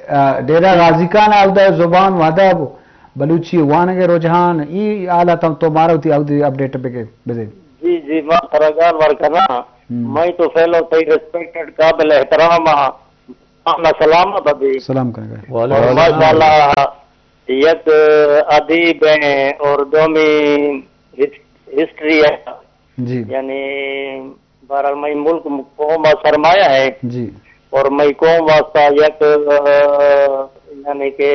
آ، ڈیرہ غازی خان ءَ اودا زبان و ادب، بلوچی وانگ ءِ رجحان، ای حالات ہم تو مارا وتی اودا اپڈیٹ بکے، بزے۔ جی، جی، ما ترا گال ور کناں۔ ہم۔ مئی تو فیلو تئی ریسپیکٹڈ قابل احترام آں۔ اللہ سلامت ابھی۔ سلام کنگا۔ وعلیکم اور السلام۔ ماشاءاللہ یک ادیب ہیں اور دومی ہس-، ہسٹری ہے۔ جی۔ یعنی بہرحال مئی ملک قوم ءِ سرمایہ ہے۔ جی۔ اور مئی قوم واسطہ یک، آ، یعنی کہ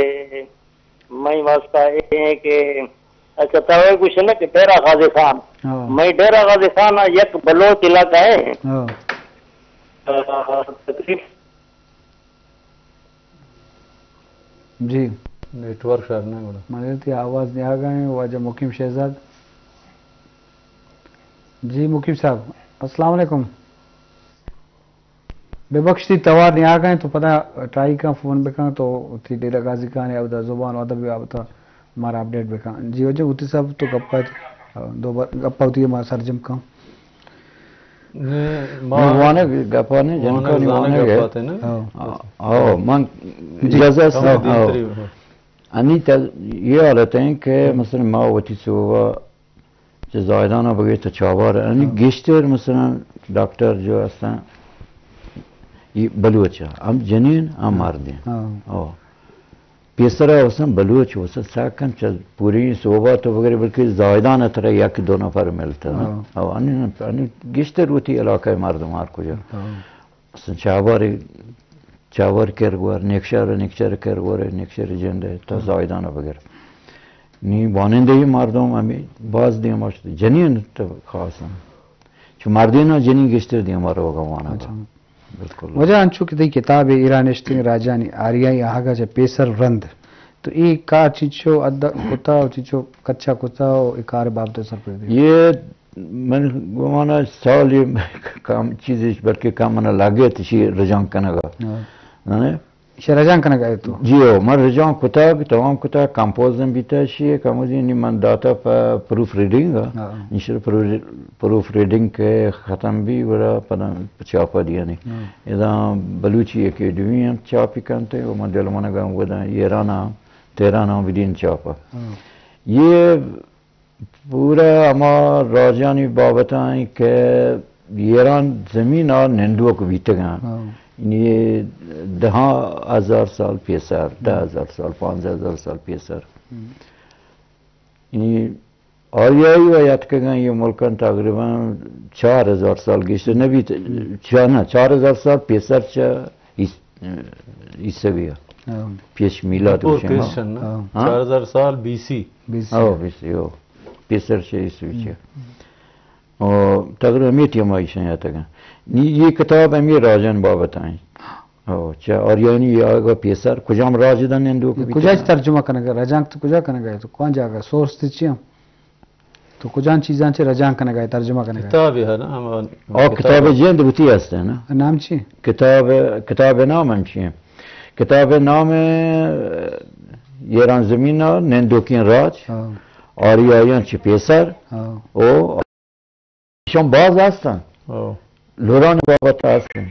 مئی واسطہ اے ہے کہ اچھا تو اے گوشے نا کہ ڈیرہ غازی خان۔ ہاں۔ مئی ڈیرہ غازی خان یک بلوچ علاقہ ہے۔ ہاں۔ آ، تقریب جی۔ نیٹ ورک شر نہ گڑا۔ مزیتی آواز نیاگا ہیں، واجہ مقیم شہزاد۔ جی مقیم صاحب، السلام علیکم۔ ببخش تئی توار نیاگا ہیں تو پدا ٹرائی کن، فون بکن تو تئی ڈیرہ غازی خان یا اودا زبان و ادب بابت مارا اپڈیٹ بکن۔ جی واجہ ہوتی صاحب تو گپا، دو بار گپا ہوتی ما سرجم کن۔ نہ، ما وانگ گپا نہ، وانگ جنکانی زانگ وانگ ہے۔ گپا تے نا۔ ہاں۔ ہاں، من جی۔ اجازت کم ہاں، دیر ہاں۔ تری، ہاں۔ انی تا یہ حالت ہیں کہ مثلاً ما وتی صوبہ چہ زاہدان ءَ بگے تو چابار انی ہاں۔ گیشتر مثلاً ڈاکٹر جو ہستن یہ بلوچ ہیں، ہم جنین، ہم مردین۔ ہاں۔ او۔ پیسرا وسن بلوچ وسن ساکن چہ پوری صوبہ تو بگرے بلکہ زاہدان ءَ ترا یک دو نفر ملتا نا۔ ہاں۔ او انی، انی گیشتر وتی علاقہ مردم ہر کجا۔ ہاں۔ مثلاً چابار، چابار کر گور، نیکشار، نیکشار کر گور، نیکشار جند تا ہاں۔ زاہدان ءَ بگر۔ نی وانندہی مردم ہمیں باز دیم اشت، جنین تو خاص ہیں۔ چو مردین جنین گیشتر دیم روگا وانا۔ اچھا۔ بالکل۔ واجہ انچو کہ تئی کتاب ایران نشتیں راجانی آریائی آہگا چہ پیسر رند، تو اے کار چنچو ادا کتا و چنچو کچا کتا و اے کار بابت سرپدی دے؟ یہ من گمانا سالی کم چیزش بلکہ کم منا لگے تشی رجان کنگا۔ ہاں۔ نہ؟ شی رجان کنگا ہے تو؟ جی ہو، من رجان کتگ، تمام کتگ، کمپوز ہم بیتا شی، کموزی نی من داتا پہ پروف ریڈنگ۔ ہاں۔ انشر پرو-، پروف ریڈنگ کہ ختم بی، گڑا پدا چاپا دیانی۔ ہاں۔ ادا بلوچی اکیڈمی ہم چاپی کنتے، و من دل منگا گداں ایران ہم، تہران ہم بدین چاپا۔ ہاں۔ یہ پورا ہما راجانی بابت ہیں کہ ایران زمین آ نندوک بیتگاں۔ ہاں۔ یعنی دہاں ہزار سال پیسر، دہ ہزار سال، پانزدہ ہزار سال پیسر۔ ہم۔ یعنی آریائی و یاتکگاں یہ ملکاں تقریباً چار ہزار سال گیشتر نبیت، چا-، نہ، چار ہزار سال پیسر چہ عیس-، عیسوی ءَ۔ ہاں۔ پیش میلاد بفور گوشیں، ہاں۔ کرسچن، نا؟ ہاں۔ چار ہزار سال بی سی۔ بی سی۔ ہاں، بی سی، ہو۔ پیسر چہ عیسوی چہ۔ ہم۔ او تقریباً ہمے ٹیم ءَ ایشاں یاتگاں۔ نی یہ کتاب ہمے راجان بابت ہیں۔ او چہ آریانی یا پیسر کجام راج دن اندو کجا ترجمہ کنگا، رجانک تو کجا کنگا ہے؟ تو کون جاگا؟ سورس تے چی ہم؟ تو کجان چیزاں چہ رجان کنگا ئے، ترجمہ کنگا ئے؟ کتابے ہے نا، ہم آ کتاب۔ کتاب جند بوتی ہست ہے نا۔ نام چی؟ کتاب، کتاب نام ہم چی ہے؟ کتاب نام ہے ایران زمین ءَ نندوکیں راج، ہاں۔ آریایاں چہ پیسر، ہاں۔ او ایشاں باز ہستن۔ ہاں۔ لورانی بابت ہستن،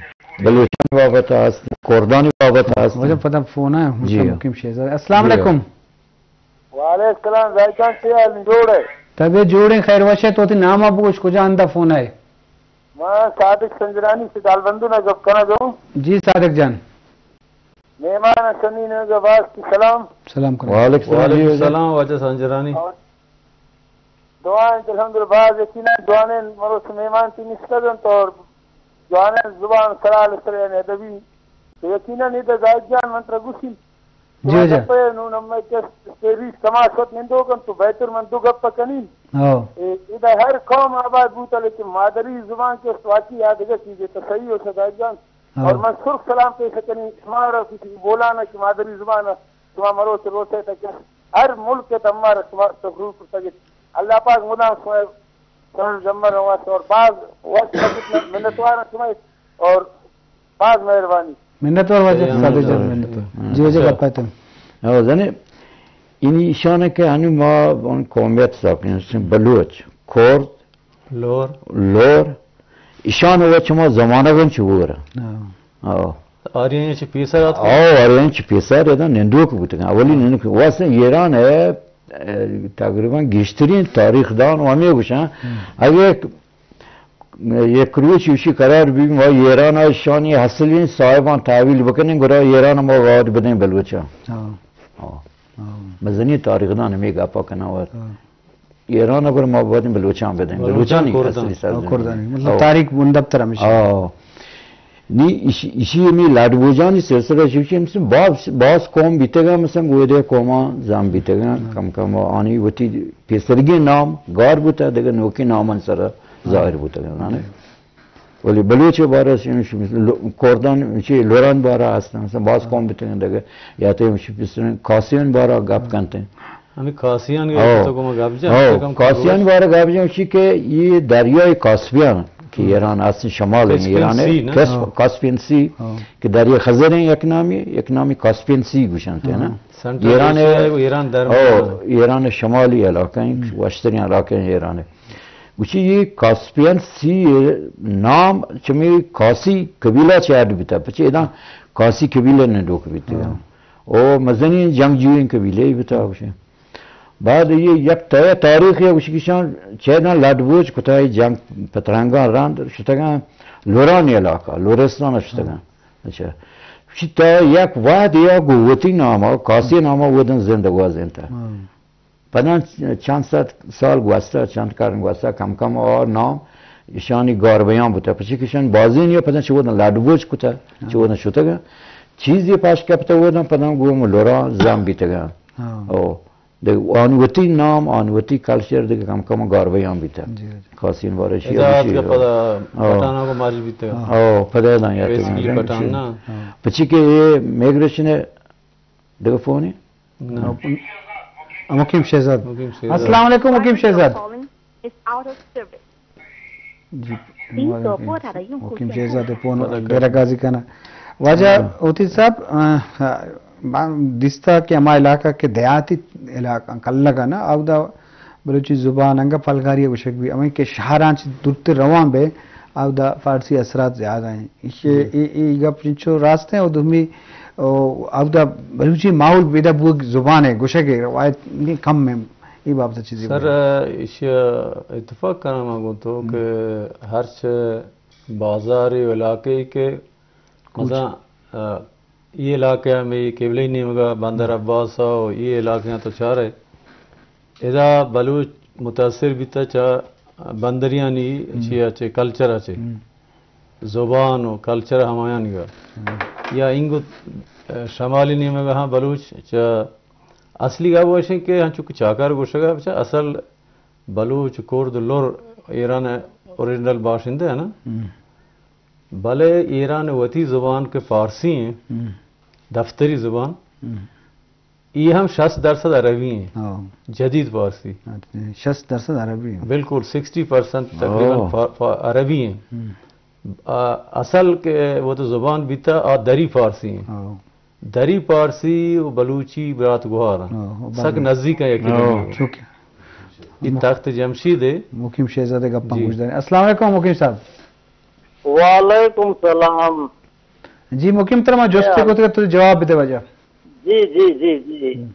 بلوچانی بابت ہستن، کردانی بابت ہستن۔ واجہ پدا فون ہے، جی۔ مقیم شہزاد۔ السلام جی۔ علیکم۔ وعلیکم السلام، زاہد جان، چے حال، جوڑ ئے؟ طبیعت جوڑ ایں، خیر وش ئے، تو وتی نام ءَ بگوش، کجا ہند ءَ فون ئے؟ من صادق سنجرانی سے دالبندون ءَ گپ کنگ ءَ اوں۔ جی صادق جان۔ مہمان سمین ءَ گواز کی سلام۔ سلام کرو۔ وعلیکم السلام۔ وعلیکم السلام واجہ سنجرانی۔ اور دعائیں الحمدللہ باز یقیناً جوانیں مروچ مہمان تی نشتگ انت اور جوانیں زبان سرا لسر یعنی ادبی۔ تو یقیناً ادا زاہد جان من ترا گوشی۔ جی، جی۔ گپے نوں ہمے کہ سیریز کماش وت نندوک انت تو بہتر من دو گپ کنین۔ ہاں۔ اے، ادا ہر قوم آباد بوتا لیکن مادری زبان کہ است واقعی آ دگہ چیزے تو صحیح ہو زاہد جان۔ ہاں۔ اور من سرخ سلام پیش کنین شمارا کسی بولانا کہ مادری زبان شما مروچ روچے تک ہر ملک ءَ تمارا شما تقریر کرتگ ات۔ اللہ پاک مدام شما سر جمر واسطہ اور باز وقت منتوار شما اور باز مہربانی۔ منتوار واجہ، جی، صادق جان، منتوار۔ منتوار۔ ہاں۔ جی، جی، اچھا۔ گپ ءَ تم۔ ہاں، زنے، انی ایشان کہ ہنو ما اون قومیت ساکن بلوچ، کرد، لور۔ لور۔ ایشان و چما زمانگن چو گورا۔ ہاں۔ ہاں۔ آریائیں چہ پیسر آتکگ؟ او، آریائیں چہ پیسر ادا نندوک بوتگاں۔ اولی نندوک، واسطہ ایران ہے، اه، تقریباً گیشترین تاریخ دان و ہمیں گوشاں۔ اگہ یک روچ ایشی قرار بی، ما ایران ء شانی اصلیں صاحباں تحویل بکنیں، گڑا ایران ما واد بدیں بلوچاں۔ ہاں۔ ہاں۔ ہاں۔ مزنی تاریخ دان ہمیں گپا کناں وت۔ ہاں۔ ایران ء گڑا ما بدیں بلوچاں بدیں۔ بلوچانی کردان۔ اصلی سرزمین۔ ہاں، کردانی۔ مطلب ہاں۔ تاریخ بندب تر ہمیشہ۔ ہاں۔ نی ایشی، ایشی ہمیں لڈ بوجانی سلسلہ چوشی ہم باز، باز قوم بیتگا، مثلاً گویدے قوماں زام بیتگا، ہاں۔ کم کم آنی وتی پیسرگیں نام گار بوتا، دگہ نوکیں ناماں سرا ظاہر بوتگ انت، نہ؟ ولی بلوچ بارہ ش-، ش-، لو-، کردان چی لوران بارہ ہستن، مثلاً باز قوم بتن دگہ، یا تو ش-، مثلاً کاسیان بارہ گپ کنت۔ ہمیں کاسیان کے او۔ تو کو گپ جا، او، کم کاسیان بارہ گپ جا، چی کہ یہ دریائے کاسپیان کہ ایران اصل شمال ہے، کیسپین ایران ہے، سی نا؟ کیسپ-، ہاں۔ کاسپین سی ہاں۔ کہ دریائے خزر ہیں یک نامی، یک نامی کاسپین سی گوشنت ہے نا؟ ہاں۔ سنٹرل ایران ایشیا ہے، ہے، وہ ایران درمیان او، ہے۔ ایران شمالی علاقہ ہیں، ہم۔ وشترین علاقہ ہیں ایران ہے۔ گوشی یہ کاسپین سی نام چمی کاسی قبیلہ چہ اڈ بیتا، پچے ادا کاسی قبیلہ نے ڈوک بیتے۔ ہاں۔ او مزنی جنگجوئیں قبیلہ ہی بیتا گوشی۔ بعد یہ یک تہ تاریخ ہے گوشی کشان چیداں لڈ بوج کتا جنگ پترنگاں راند شتگاں لورانی علاقہ، لورستان شتگاں۔ اچھا۔ شتا یک وحد یا گوتی نامہ، کاسی نامہ ودن زندگوا زینتا۔ ہاں۔ پدا چند صد سال گوستہ، چند قرن گوستہ، کم کم آ نام ایشانی گار بیان بوتہ۔ پچی کہ ایشان بازین یا پدا چہ وہداں لڈ بوج کتہ، چہ وہداں شتگاں۔ چیزی پاش کپتہ وہداں پدا گوں لوراں زم بیتگاں۔ ہاں۔ او، دگہ آنی وتی نام، آنی وتی کلچر دگہ کم کم گار بیان بیتہ۔ جی، جی۔ خاصین بارہ شی ادا اتکہ پدا ہاں۔ پٹھاناں کو مرج بیتگاں۔ ہاں۔ او، پدا داں یا بیسیکلی پٹھان نا۔ ہاں۔ پچی کہ یہ میگریشن دگہ فون ہے؟ نہ۔ مقیم شہزاد۔ مقیم شہزاد۔ السلام علیکم مقیم شہزاد۔ Calling is out of service. جی، تین سو وعلیکم۔ پورا رہی ہوں، مقیم خوش شہزاد فون پورا کر۔ بیرا گازی کنا۔ واجہ ہاں۔ اوتی صاحب، آ، آ، دیستا کہ ہما علاقہ کہ دیہاتی علاقہ کلگا نا، اودا بلوچی زبان انگا پلگاری گوشگ بی، ہمیں کہ شہران چہ دورتر روان بے، اودا فارسی اثرات زیادہ ہیں۔ ایشی، ہم۔ ای، ای گپ چنچو راست ہیں، اور دومی، او، اودا بلوچی ماحول پیدا بوگ زبان ہے، گوشگ ہے، روایت نہیں کم ہے، ای بابت چیزیں سر، بولے۔ ایشی اتفاق کرنا مانگو تو ہم۔ کہ ہر چہ بازاری و علاقے کے کوچ۔ مثلاً، آ، ای علاقہ ہمیں قبلہ نیمگا بندر ہم۔ عباس و ای علاقہ تو چارے۔ ادا بلوچ متاثر بیتا چہ بندریانی ہم۔ چیا چہ کلچر چہ۔ ہم۔ زبان و کلچر ہمایانی گا۔ ہم۔ یا انگو شمالی نیمگا ہاں بلوچ چہ اصلی گا بوشن کہ ہنچو کہ چاکر گوشگا چہ اصل بلوچ کرد لر ایران اوریجنل باشندہ ہیں نا۔ ہم۔ بلے ایران وتی زبان کہ فارسی ہیں، ہم۔ دفتری زبان، ہم۔ یہ ہم شصت درصد عربی ہیں، ہاں۔ جدید فارسی۔ اچھا، شصت درصد عربی ہیں۔ بالکل، سکسٹی پرسنٹ تقریباً اوہ۔ فا-، فا-، عربی ہیں۔ ہم۔ آ، اصل کہ وہ تو زبان بیتا آ دری فارسی ہیں۔ ہاں۔ دری پارسی و بلوچی برات گوہار انت۔ ہاں، ہاں، سک بلے۔ نزیک ہیں یکی ہاں۔ دومی۔ چونکہ یہ تخت جمشید ہے۔ مقیم شہزادے گپاں جی۔ گوش داریں۔ السلام علیکم مقیم صاحب۔ وعلیکم سلام۔ جی مقیم ترا ما جست کت کہ تو جواب بدے واجہ۔ جی، جی، جی، جی۔ ہم۔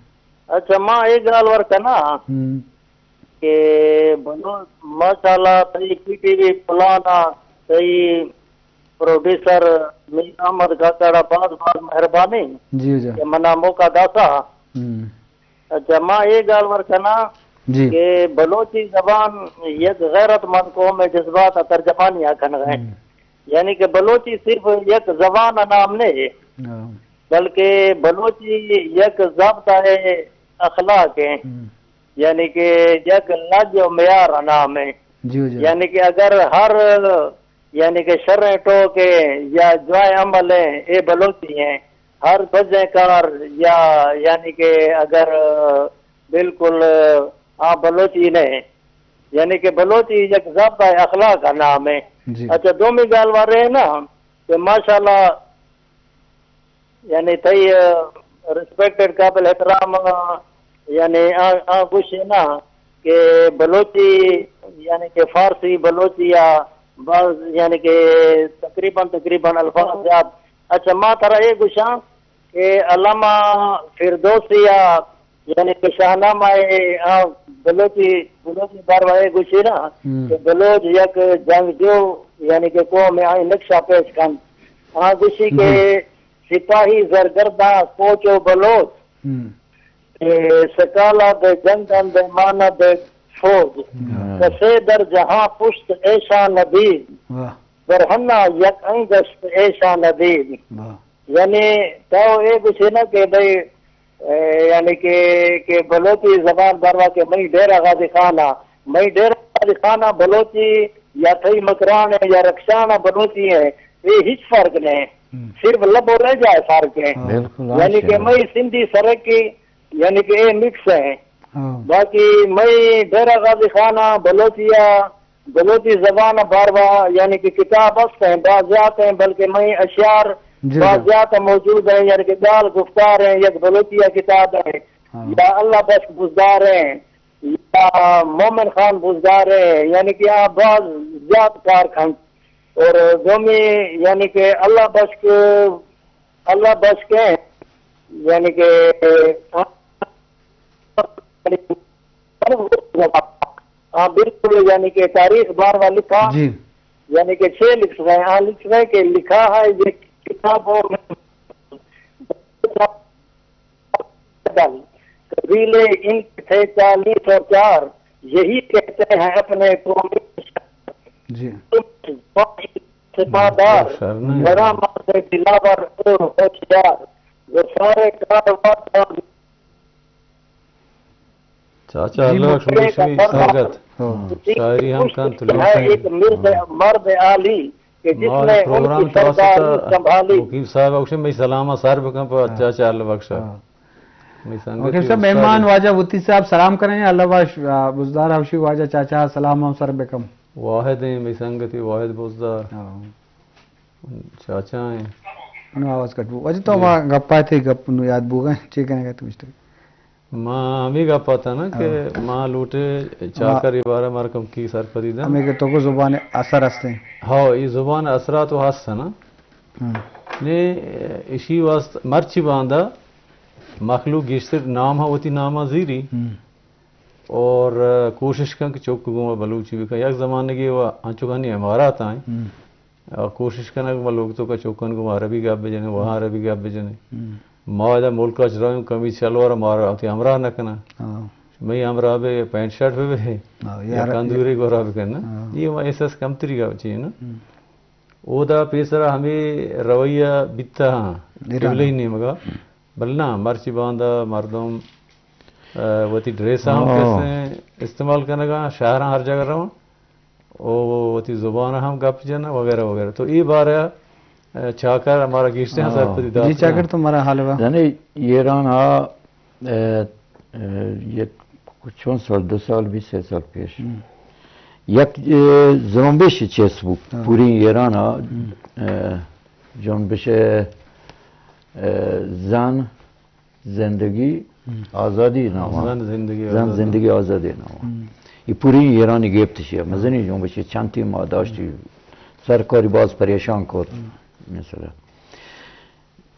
اچھا، ما اے گال ور کنا ہم۔ کہ بلو-، ماشاءاللہ، تئی پی ٹی وی پلانا، تئی پروڈیوسر میر احمد کاکڑا باز باز مہربانی جی جی۔ کہ منا موقع داسا۔ ہم۔ اچھا، ما اے گال ور کنا جی۔ کہ بلوچی زبان یک غیرت مند قوم ہے، جذبات ترجمانی آکھن گئے۔ ہم۔ یعنی کہ بلوچی صرف یک زبان نام نہیں، ہاں۔ بلکہ بلوچی یک ضابطہ اخلاق ہے۔ ہم۔ یعنی کہ یک لج و معیار نام ہے۔ جی جی۔ یعنی کہ اگر ہر، یعنی کہ شریں ٹوکے یا جوائیں عمل ہیں، اے بلوچی ہیں۔ ہر بزیں کار یا یعنی کہ اگر بالکل آ بلوچی نے، یعنی کہ بلوچی یک ضابطہ اخلاق نام ہے۔ جی۔ اچھا، دومی گال وارے ہیں نا کہ ماشاءاللہ یعنی تئی، آ، ریسپیکٹڈ قابل احترام، آ، یعنی آ، آ گوشے نا کہ بلوچی، یعنی کہ فارسی بلوچی یا بعض، یعنی کہ تقریباً، تقریباً الفاظ زیات اچھا، ما ترا اے گوشاں کہ علامہ فردوسی ءَ، یعنی کہ شاہنامہ ءَ، آ، بلوچی، بلوچی باروا اے گوشی نا ہم۔ کہ بلوچ یک جنگجو، یعنی کہ قوم آئی نقشہ پیش کن۔ آ گوشی جی۔ کہ سپاہی زرگرداں کوچ و بلوچ، ہم۔ کہ سکالا دے جنگ اندے مانا دے فوج۔ ہم۔ کسے در جہاں پشت ایشاں ندید۔ واہ۔ برہنا یک انگشت ایشاں ندید۔ واہ۔ یعنی تو اے گوشے نا کہ بھئی، اے، یعنی کہ، کہ بلوچی زبان باروا کہ مئی ڈیرہ غازی خان ءَ، مئی ڈیرہ غازی خان ءَ بلوچی یا تئی مکران ءَ یا رخشان ءَ بلوچی ءَ، اے ہچ فرق نہیں۔ ہم۔ صرف لب و لہجہ ءَ فرق ہے۔ ہاں۔ بالکل، ہاں، یعنی کہ شعر۔ مئی سندھی سرکی، یعنی کہ اے مکس ہیں۔ ہاں۔ باقی مئی ڈیرہ غازی خان ءَ بلوچی ءَ بلوچی زبان ءَ باروا یعنی کہ کتاب است ہیں، بعضیات ہیں، بلکہ مئی اشعار جی، جی۔ بعضیات موجود ہیں، یعنی کہ گال گفتار ہیں، یک بلوچی ءَ کتاب ہے، ہاں۔ یا اللہ بخش بزدار ہیں، یا مومن خان بزدار ہیں، یعنی کہ آ بعض زیات کار کھنت۔ اور دومی یعنی کہ اللہ بخش، اللہ بخش ہیں، یعنی کہ ہاں، بالکل، یعنی کہ تاریخ باروا لکھا، جی۔ یعنی کہ چھ لکھ رہے ہیں، ہاں، لکھ رہے ہیں کہ لکھا ہے یہ کتابوں میں قبیلے ان کے تھے چالیس اور چار، یہی کہتے ہیں اپنے قومی جی۔ سپاہدار، شرمندہ۔ بڑا مرد دلاور اور ہوشیار، وہ سارے کاروبار چاچا جی، اللہ بخش مکرے کا مشوی سردار۔ سنگت۔ ہاں۔ شاعری ہم کن تو لوگ ہے ایک مرد، ہاں۔ مرد عالی کہ جس ما نے ان پروگرام کی سرداری توسط سنبھالی۔ وکیل صاحب اوشے مئی سلام سر بکن پر ہاں۔ چاچا اللہ بخش۔ ہاں۔ مئی سنگت وکیل صاحب، استاد مہمان واجہ وتی صاحب سلام کریں، اللہ بخش، آ، بزدار اوشی واجہ چاچا سلام ہم سر بکم۔ واحد ہیں، مئی سنگت واحد بزدار۔ ہاں۔ چاچا ہیں۔ انو آواز کٹ بو۔ واجہ تو جی۔ ما گپا تھے، گپ نو یاد بو گئے، چی کنے گئے تو مسٹر؟ ما ہمیں گپ آتا نا کہ ہاں۔ ما لوٹے چاکر ہاں۔ ای بارہ مار کم کی سرپدی دا۔ ہمیں کہ تو کو زبان اثر ہستے ہیں۔ ہاں، یہ زبان اثرات و ہست ہے نا۔ ہاں۔ نے اشی واسطہ مرچی باندا مخلوق گیشتر نام ہا وتی نام ہا زیری۔ ہم۔ اور کوشش کن کہ چوک گوما بلوچی بکن۔ یک زمانگی و انچو کہ ہنی امارات آئیں۔ ہم۔ اور کوشش کنگ ما لوگ تو کا چوکن گوما عربی گپ بجنے، وہاں عربی گپ بجنے۔ ہم۔ ما ادا ملک اچ رہوں، کمیس شلوار مارا وتی ہمراہ نہ کنا۔ ہاں۔ مئی ہمراہ بے پینٹ شرٹ بے بے۔ ہاں، یا یار، کندوری گورا بکن نا۔ ہاں۔ یہ ما احساس کم تری گپ چی نا۔ ہم۔ اودا پیسرا ہمیں رویہ بیتا ہاں۔ ایران۔ قبلہ ہی نیمگا۔ بل نا، مرچی باندا مردم، آ، وتی ڈریس ہم ہاں۔ کسیں استعمال کنگا، شہراں ہر جگہ رواں۔ او وتی زبان ہم گپ جن وغیرہ وغیرہ۔ تو ای بارہ، آ، چاکر ہمارا گیشتے ہیں ہاں۔ سرپدی دات جی، چاکر نا۔ تو ہمارا حال ہوا۔ یعنی ایران آ، آ، آ، یک چون سال، دو سال، بیس سال پیش۔ ہم۔ یک، آ، جنبش چیس بو، ہاں۔ پوری ایران آ، ہم۔ آ، جنبش، آ، زن، زندگی، ہم۔ آزادی نامہ۔ زن زندگی زن آزادی۔ زندگی آزادی نامہ۔ ہم۔ یہ پوری ایرانی گپت شیا۔ مزنی جنبش چنتی ما داشتی۔ سرکاری باز پریشان کرد۔ ہم۔ مثلا۔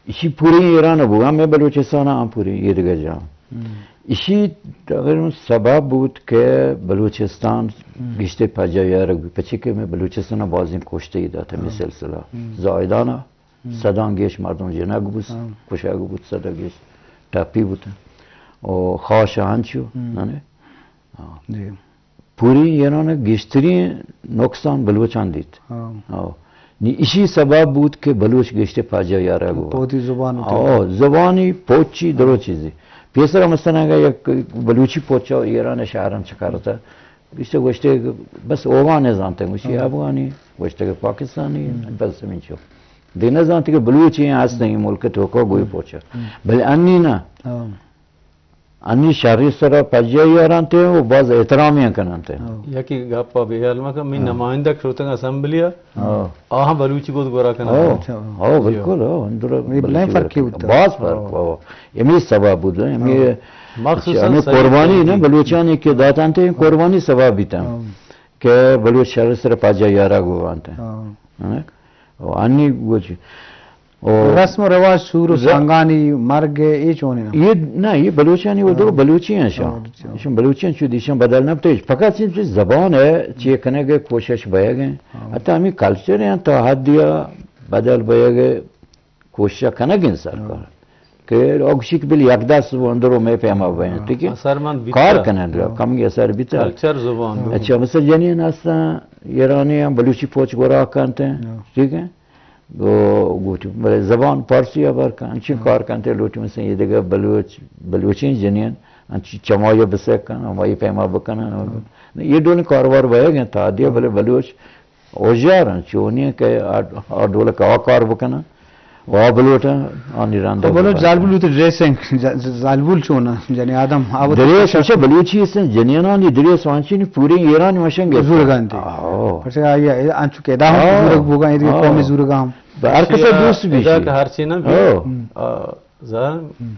ایشی پوری ایران بو، ہمیں بلوچستان ہم پوری یہ دیگه جا۔ ہم۔ ایشی تقریباً سبب بود کہ بلوچستان ہم۔ گشتے پجا یارگ بی، پچی کہ میں بلوچستان بازیں کشتے داتا ہم۔ میں سلسلہ۔ ہم۔ زاہدانا ہم۔ صدان گیش مردم جنگ بوت، ہاں۔ کشگ بوت، صدا گیش ٹپی بوت۔ و خاش ہنچو، ہم۔ نانے؟ ہاں۔ جی۔ پوری ایران گیشترین نقصان بلوچان دیت۔ ہاں۔ ہاں۔ نی اشی سبب بود کہ بلوچ گیشتے پاجا یارا گو۔ پوتی زبان ہوتی۔ ہاں، زبانی پوچی درو چیزی۔ پیسر مثلاً اگر یک بلوچی پوچا ایران شہران چکارتا، گوشتے، گوشتے کہ بس اوغان زانتے، گوشتی ہاں۔ افغانی، گوشتے کہ پاکستانی، ہم۔ بس ہمینچو۔ دی نہ زانتے کہ بلوچی ہیں ہست نہیں ملک تو کو گوئی ہم۔ پوچا۔ ہم۔ بلے انی نہ۔ ہاں۔ انی شہری سرا پجیا یارانتے و باز احترامی کنانتے۔ ہاں۔ یکی گپا بے حال مکن، می ہاں۔ نمائندہ شوتنگ اسمبلی ہاں۔ آہاں بلوچی گود گورا کناں۔ ہاں، اچھا، ہاں۔ ہاں، بالکل، ہاں، اندر یہ بلائیں بلوچی فرقی گورا ہوتا کناں۔ ہے۔ باز فرق، ہاں۔ ہاں۔ یمی سبب بود، یمی ہاں۔ مخصوصاً یعنی سید قربانی نا، جنگی۔ بلوچانی کہ داتانتے، قربانی سبب بیتا۔ ہاں۔ کہ بلوچ شہر سر پاجا یارا گو آنتے۔ ہاں۔ ہاں؟ و انی گوچ، او رسم و رواج، سور و ر- سانگانی، مرگ، اے چونیں؟ اے نہ، اے بلوچانی، او درو بلوچی ایں شان. ہاں، بلوچی ایں. ایشان بلوچی ایں، چو دیشان بدل نہ بوتگ. فقط چیز زبان ایں، چے کنگ ءِ کوشش بیگ ایں. ہاں. حتی ہمیں کلچر ایں، تا حد دیا بدل بیگ ءِ کوشش کنگ ایں سرکار. ہاں. کہ او گوشی کہ بل یک دست اندر و مئے پیما بئیں، ہاں. ٹھیک ہے؟ اثرمند بیتا. کار کنن را، ہاں. کمگی اثر بیتا. کلچر زبان. ہاں. اچھا، مثلا جنین ہستاں، ایرانی ہم بلوچی پوچ گورا کنت ایں، ہاں. ٹھیک ہے؟ گو-، گوتی، بلے زبان پارسی ہبر کن، انچیں ہاں. کار کنت ایں، لوٹی مثلا یہ دگہ بلوچ، بلوچیں جنین، انچی چمایا بسک کن، ہمائی پیما بکنن. ہاں. یہ ڈول کاروبار بیگ ایں، تا دیا، ہاں. بلے بلوچ ہوشیار ایں، چونی ایں کہ آ، آ ڈول کہ آ کار بکنن، و آ بلوٹن، آنی رندا خب، بلوچ ببر. زالبول تو ڈریسنگ، ز-، ز-، زالبول چون ایں؟ یعنی آدم آ وت دریس، اچھا، بلوچی است، جنینانی دریس وانچینی پورے ایران مشنگ است. زورگا انت. آہو. پرچہ آئی انچو کہ ادا ہم آہو. زورگ بوگا، ایدگہ آہو. قوم زورگا ہم. ہر کسا ادا، دوست بی ادا شی. کہ ہر چی نہ بی، آہو. آ، زان، ہم.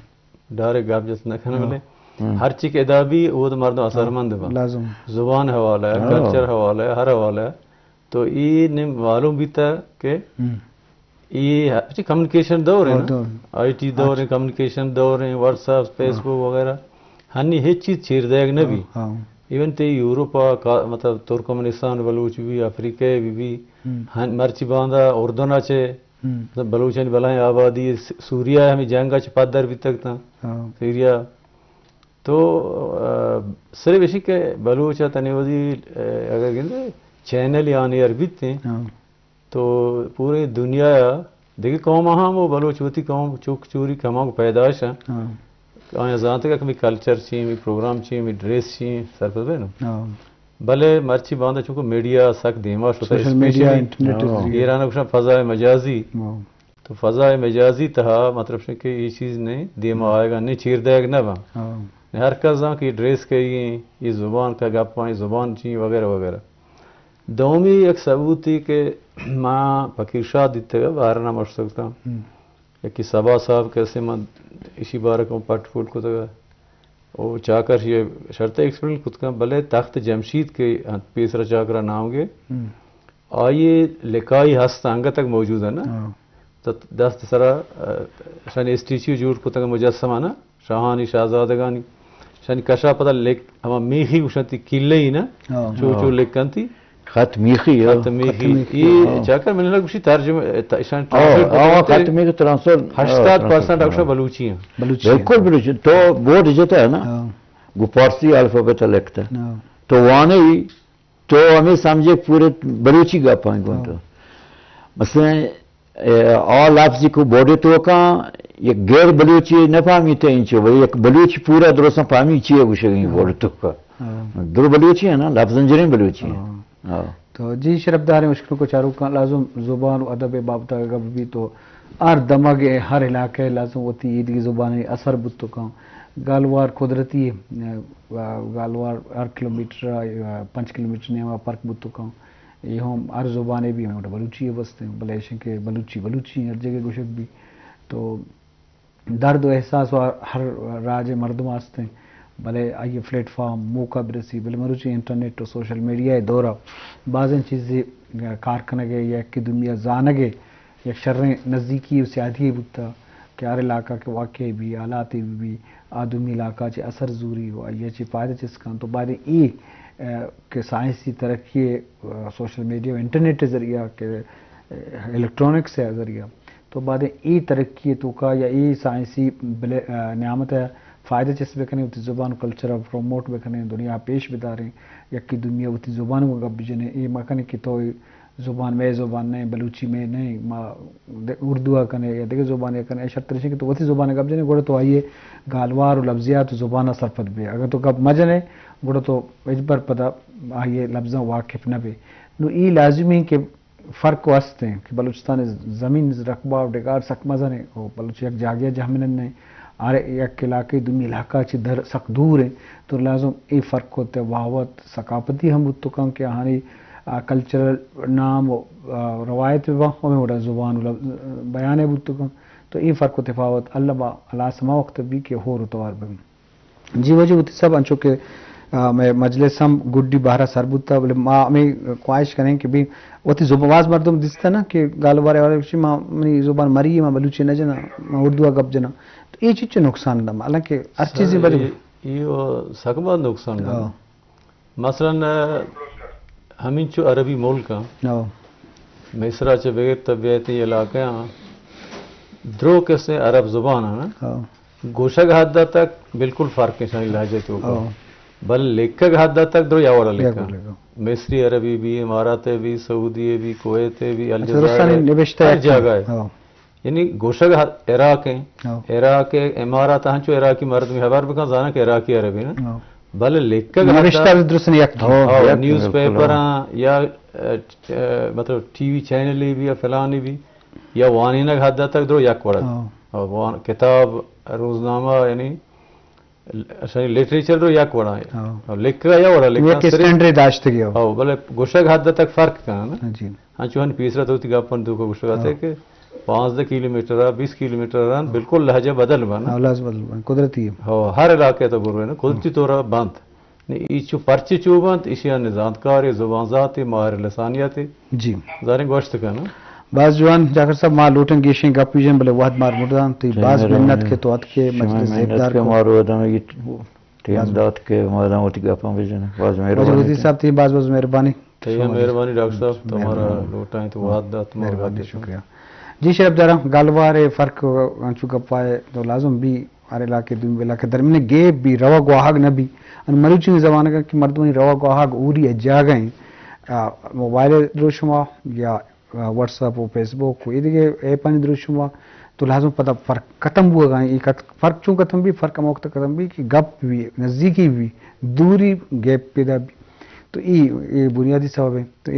ڈائریکٹ گپ جست نہ کناں، ہاں. بلے ہم. ہر چی کہ ادا بی، اود مردم اثرمند ہاں، با. لازم. زبان حوالہ ایں، ہاں. کلچر حوالہ ایں، ہر حوالہ ایں. تو ای نیم معلوم بیتا کہ ہم. ای ہ-، اچھا، کمیونیکیشن دور ایں ہاں، نا؟ دور. آئی ٹی دور ایں، اچھا. کمیونیکیشن دور ایں، واٹس ایپ، ہاں. فیس بک وغیرہ. ہنی ہچ چیز چیر دیگ نہ بی. ہاں، ہاں. ایون تے یورپ ءَ کا-، مطلب ترکمنستان بلوچ بی، افریقہ بی بی، ہم. ہن-، مرچی باندا اردن ءَ چہ ہم. مطلب، بلوچانی بلاہیں آبادی س-، سوریا ہمے جنگ ءَ چہ پدر بیتگ تاں۔ ہاں۔ سوریا۔ تو، آ، صرف ایشی کہ بلوچ ءَ تنی وتی، آ، اگر گندے چینل آن ایئر بیت ایں، ہاں۔ تو پورے دنیا ءَ دگہ قوم ہم و بلوچ وتی قوم چک چوری کمانک پیدائش ایں۔ ہاں۔ آیاں زانتگ کہ ہمے کلچر چی، ہمے پروگرام چی، ہمے ڈریس چی، سرپد بئے نا۔ ہاں۔ بلے مرچی باندا چونکہ میڈیا سک دیما شتہ، سوشل میڈیا، اسپیشلی انٹرنیٹ ءِ ذریعہ۔ ایران ءَ گوشاں فضائے مجازی۔ ہاں۔ تو فضائے مجازی تہا مطلب شے کہ اے چیز نہ دیما آیگا، نہ چیر دئیگ نہ باں۔ ہاں۔ نہ ہر کس زان کہ اے ڈریس کئی ایں، اے زبان کا گپاں، اے زبان چی وغیرہ وغیرہ۔ دومی یک ثبوتے کہ ما فقیر شاہ دیتگ، بہر نام اشتگ تاں۔ ہم۔ یکے صبا صاحب کسے من ایشی بارک ءَ پٹ پول کتگ او چاکر شی شرط ایکسپلین کتگ، بلے تخت جمشید کہ انت پیسرا چاکرا نام گے، ہم۔ آئی لکھائی ہست انگت تک موجود ہے نا۔ ہاں۔ تو دست سرا، آ، شانی اسٹیچو جوڑ کتگ مجسمہ نا، شاہانی شاہزادگانی۔ شانی کشا پدا لکھ، ہما میخی گوشنتی کلے ای نا، ہاں۔ چو چو ہاں۔ لکھنتی۔ خط میخی، ہاں۔ خط میخی۔ خط میخی، اے ہاں۔ چاکر من گوشی ترجمہ، ت-، ایشان ہاں، ٹرانسلیٹ ہاں، بکنتے خط میخی ترانسلیٹ، ہشتاد پرسنٹ ہاں، اکشا بلوچی ہیں۔ بلوچی ہیں۔ بالکل بلوچی۔ تو بورڈ جتا ہے نا؟ ہاں۔ گو پارسی الفابت لکھتا ہے۔ ہاں۔ تو وانے ہی، تو ہمیں سمجھے پورے بلوچی گپاں گون تو۔ ہاں۔ مثلاً، اے، آ لفظی کو بورڈ تو کا، یک غیر بلوچی نہ فہمیتے انچو، بلے یک بلوچی پورا درستاں فہمی چیے گوشگی ہاں۔ بورڈ تو کا۔ ہاں۔ در بلوچی ہے نا، لفظ انجریں بلوچی ہے۔ ہاں۔ ہاں۔ تو جی شرفداریں اشکنوک و چاروکاں، لازم زبان و ادب ءِ بابت ءَ گپ بیت تو ہر دمگ ءَ ہر علاقہ ءَ لازم وتی ایدگی زبان ءِ اثر بوت کنت۔ گالوار قدرتی، آ، گالوار ہر کلومیٹر ءَ، آ، پنچ کلومیٹر نیما فرق بوت کنت۔ اے ہم ہر زبان ءَ بی ہمے وڑا بلوچی ءَ بست انت، بلے ایش انت کہ بلوچی بلوچی ہر جگہ گوشگ بی۔ تو درد و احساس و ہر راج ءِ مردم است انت، بلے آئی ءَ پلیٹ فارم موقع برسی، بلے مروچی انٹرنیٹ و سوشل میڈیا ءِ دور ءَ بازیں چیزے کار کنگ ءِ، یک دومی ءَ زانگ ءِ یک شریں نزیکی و سیادی بوتہ کہ ہر علاقہ کہ واقعے بی، حالاتے بی، آ دومی علاقہ چہ اثر زوری و آئی ءَ چہ فائدہ چست کنت۔ تو باید اے، آ، کہ سائنسی ترقی، آ، سوشل میڈیا و انٹرنیٹ ءِ ذریعہ کہ، آ، الیکٹرانکس ءِ ذریعہ تو باید اے ترقی ءِ توکا یا اے سائنسی بلے-، آ، نعمت ءِ فائدہ چست بکنیں، وتی زبان و کلچر ءَ پروموٹ بکنیں، دنیا ءَ پیش بداریں، یکے دومی ءَ وتی زبان ءَ گوں گپ بجنیں۔ اے مہ کنیں کہ تو اے زبان مئے زبان نہ ایں، بلوچی مئے نہ ایں، ما د-، اردو ءَ کنیں یا دگہ زبانے ءَ کنیں، اے شرتر ایش انت کہ تو وتی زبان ءَ گپ جنئے، گڑا تو آئی ءِ گالوار و لفظیات و زبان ءَ سرپد بئے۔ اگر تو گپ مہ جنئے، گڑا تو ہچبر پدا آئی ءِ لفظاں واقف نہ بئے۔ نوں اے لازمی انت کہ فرق و است انت کہ بلوچستان ءِ زمین رقبہ و ڈگار سک مزن انت و بلوچ یک جاگہے ءَ جہمنند انت، ہر یک علاقہ دومی علاقہ چہ در سک دور انت، تو لازم اے فرق و تفاوت ثقافتی ہم بوت کنت کہ آہانی، آ، کلچرل نام و، آ، روایت بہ باں، ہمے وڑا زبان و لب-، بیان ءَ بوت کنت۔ تو اے فرق و تفاوت اللہ با ہلاس ہما وقت بی کہ ہور و توار بہ بی۔ جی واجہ وتی صاحب، انچو کہ، آ، مئے مجلس ہم گڈی بہرا سر بوتا، بلے ما ہمیں خواہش کریں کہ بھی وتی زبان، باز مردم دیستا نا کہ گالوارے والے گوشی، ما منی زبان مری، ما بلوچی نہ جنا، ما اردو گپ جنا۔ تو اے چیز چو نقصان دا، حالانکہ ہر چیزی بدل۔ اے، اے سک باز نقصان دا۔ ہاں۔ مثلاً، ہمینچو عربی ملک ہاں۔ ہاں۔ مصر ءَ چہ بگر تو بیایت اے علاقہ آں، درو کسیں عرب زبان آں نا۔ ہاں۔ گوشگ حد تک بالکل فرق ایں شانی لہجہ توکا۔ ہاں۔ بل لکھگ حد تک درو یا وڑا یک لکھاں۔ وڑا لکھاں۔ مصری عربی بھی، امارات بھی، سعودی بھی، کویت بھی، اچھا، الجزائر، درستانی نبشتہ ہر یک جاگہ ہے۔ ہاں۔ یعنی گوشگ حد، عراق ایں۔ ہاں۔ عراق، امارات، ہنچو عراقی مردمی خبر بکن، زاناں کہ عراقی عربی نا۔ ہاں۔ بلے لکھگ نبشتہ حد درست یک تھا۔ ہاں، یک نیوز بالکل، پیپر ہاں۔ آں یا، اے، اے، مطلب ٹی وی چینل بھی یا فلانی بھی، یا وانینگ حد تک درو یک وڑا۔ ہاں۔ اور وان-، کتاب، روزنامہ، یعنی اشانی لٹریچر درو یک وڑا ہے۔ ہاں۔ اور لکھگ یا وڑا لکھاں یک صرف اسٹینڈرڈ داشتگی ہو۔ ہاں، بلے گوشگ حد تک فرق کنا نا۔ جی۔ ہنچو ہن پیسرا تو وتی گپاں دوکا گوشگ ءَ ات کہ پانزدہ کلومیٹر ءَ، بیست کلومیٹر ءَ رند بالکل لہجہ بدل بنت۔ ہاں، لہجہ بدل بنت، قدرتی ہے۔ ہو، ہر علاقے تو برو نا، قدرتی طور بنت۔ نی ای چو پرچے چو بنت، ایشی ءَ زانتکار، زبان زات، ماہر لسانیات۔ جی۔ زانیں گوشت کن۔ باز جوان جاکر صاحب، ما لوٹیں گیشیں گپ بجن، بلے وہد مار مردان، تئی باز منت کہ تو اتکے، مجلس زیبدار کہ کو۔ مارو آدم ٹیم باز دات کہ ما داں وتی گپاں بجنیں۔ باز مہربانی۔ وزیر صاحب، تئی باز باز مہربانی۔ تئی ہم مہربانی ڈاکٹر صاحب، تو مارا لوٹائیں تو وہد دات، مہربانی، شکریہ۔ جی شرف داراں، گالوار ءِ فرق انچو گپ ءَ تو لازم بی ہر علاقے دومی علاقے درمیان گیپ بی، روگ واہگ نہ بی۔ ان مروچی زمانگ کہ مردمانی روگ واہگ اوری ءَ جاگہ ایں، آ، موبائل ءِ دروشم ءَ یا واٹس ایپ و فیس بک و ایدگہ ایپانی دروشم ءَ تو لازم پدا فرق ختم بوگا ایں۔ اے کت-، فرق چون ختم بی؟ فرق ہما وقت ختم بی کہ گپ بی، نزدیکی بی، دوری گیپ پیدا بی۔ تو ای، ای بنیادی سبب ہے۔ تو